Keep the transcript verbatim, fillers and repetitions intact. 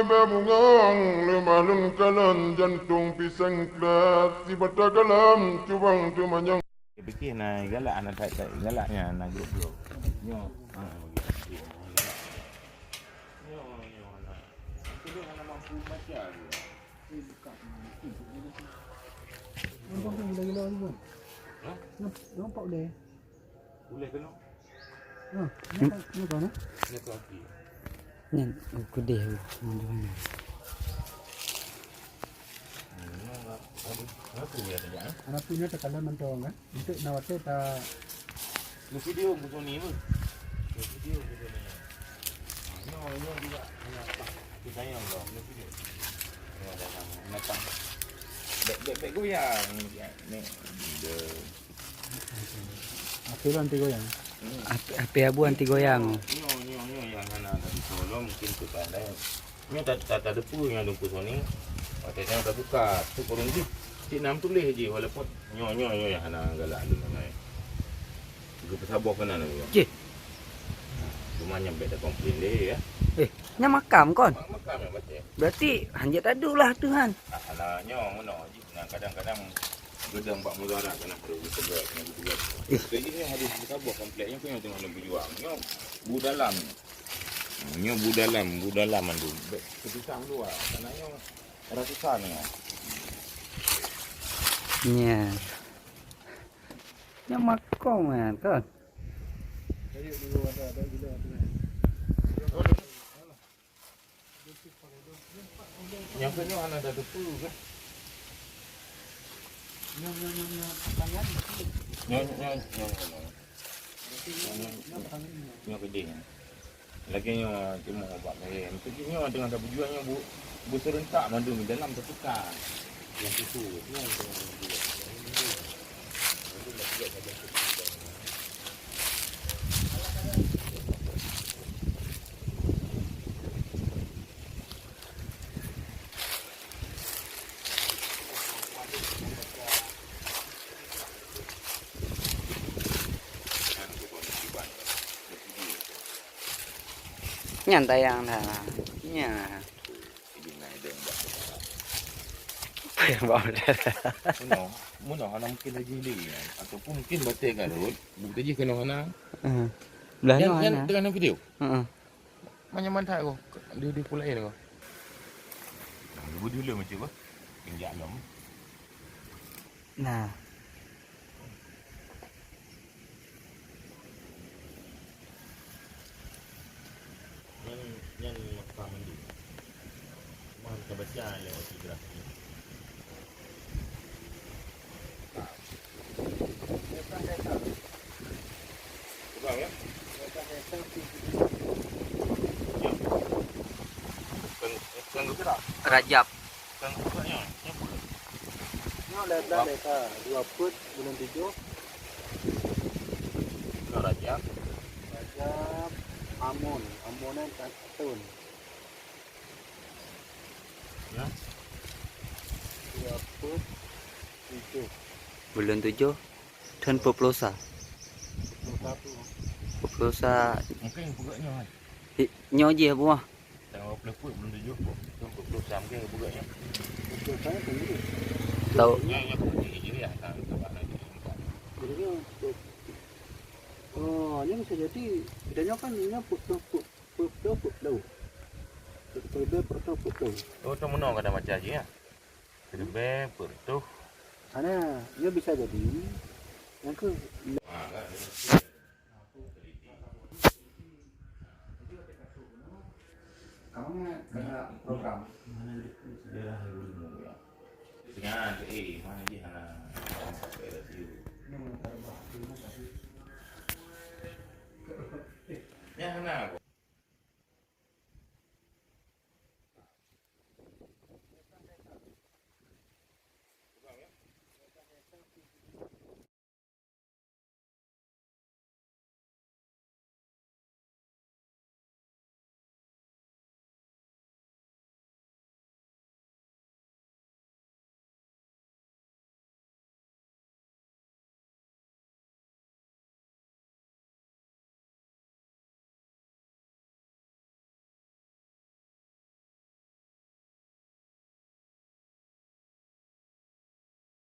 Bak bungong leumah lôn kalon, jantông pisang klat, sibata galam cubang teumanyong. Pikir na galak, na that-that galak nyan, na grup-grup. Nyoe, ha, bagi. Nyoe, nyoe, na. Itu dia hana mampu baca dia. Nampak tu gila-gila ni pun. Ha? Namp-, nampak dia. Boleh kena. Ha, ni kan, ni kan, eh? Ni kan api. Nyan, oh, keudeh. Aduh, aduh. Aduh, kenapa dia tak, eh? Anak punya tak kalah mantong, kan? Untuk nak watèe tak. Ni video buku ni pun. Ni video buku ni. Nyoe, nyoe juga. Nyoe apa? Kita yang lo, ni video. Nyoe ada nama. Nampak. Bek, bek, bek goyang. Ni, dia. Api lôn anti goyang. Hmm. Api, api abu anti goyang. Nyoe, nyoe, nyoe yang hana tadi solo mungkin tu pandai. Nyoe ta, ta, ta depu nyoe dungku Sony. Watèe nyoe ta buka, tu kurung jih. Cik nam tuléh jih walaupun nyoe, nyoe, nyoe yang hana galak lôn ngai. Geupeusaboh keunan lôn. Jih. Cuma nyang bèk ta komplain lé ya. Eh, nyan makam kon? Makam yang baca. Berarti hanjeuet taduek lah Tuhan. Ah, alah nyoe meunoe jih. Nah, kadang-kadang Geudong bak mudara keunan harus geupeugah, keunan geupeugah. Ih. Keu jih nyoe harus geusaboh komplek nyoe, keu nyoe teungoh lôn beujuang. Nyoe bu dalam. Nyoe bu dalam, bu dalam mandum. Bèk kepisah luwa. Karena nyoe ratusan nyoe. Nya. Nyoe makong kan, kan? Nyang keu nyoe hana tatupeue kah? Nyoe, nyoe, nyoe, nyoe. Nyoe, nyoe, nyoe, nyoe. Nyoe, nyoe, nyoe. Nyoe keudeh. Lagèe nyoe timoh bak kayèe. Meusti nyoe teungoh tabeujuang nyoe bu-, beuseurentak mandum dalam teupeukah. Nyang susu, nyoe teungoh tabeujuang. Nyan tayang dah. Nyan. Apa yang bawa dia? Meunoe, meunoe hana mungkin lagi lé. Ataupun mungkin batèe ka rhot, bukti jih keunoe hana. Heeh. Belah nyoe hana. Tengah video. Heeh. Manyang mantat ko. Di, di pulai ko. Dulu dulu macam apa? Injak lom. Nah. Nyan, nyan maka mandi. Cuma kita baca lewat sejarah ni. Rajab. Nyoe lhèe blah lhèe ka, dua peuet buleuen tujoh. Rajab. Rajab, Amun. Amun nyan thon. Ya. Dua peuet tujoh. Buleuen tujoh, thon peuet ploh sa. Peuet ploh sa. Peuet ploh sa. Mungkin peugah nyoe. Nyoe jih buah. Tanggal dua puluh peuet buleuen tujoh, thon peuet ploh sa mungkin peugah nyoe. Peuet ploh sa kan gitu. Tahu. Nyoe, nyoe peuet ploh Hijriah, tanggal empat hari. Jadi nyoe, oh, nyoe bisa jadi, kita nyoe kan nyoe peuet ploh, peuet peuet ploh, peuet ploh. Peuet ploh, peuet ploh, peuet ploh. Oh, tu meunoe kada baca jih, ya? Peuet ploh, peuet ploh. Ana, nyoe bisa jadi. Nyang keu Kamu kada program. Mana ada sejarah dulu, ya. Tengah, eh, mana dia hana. Yang mana aku?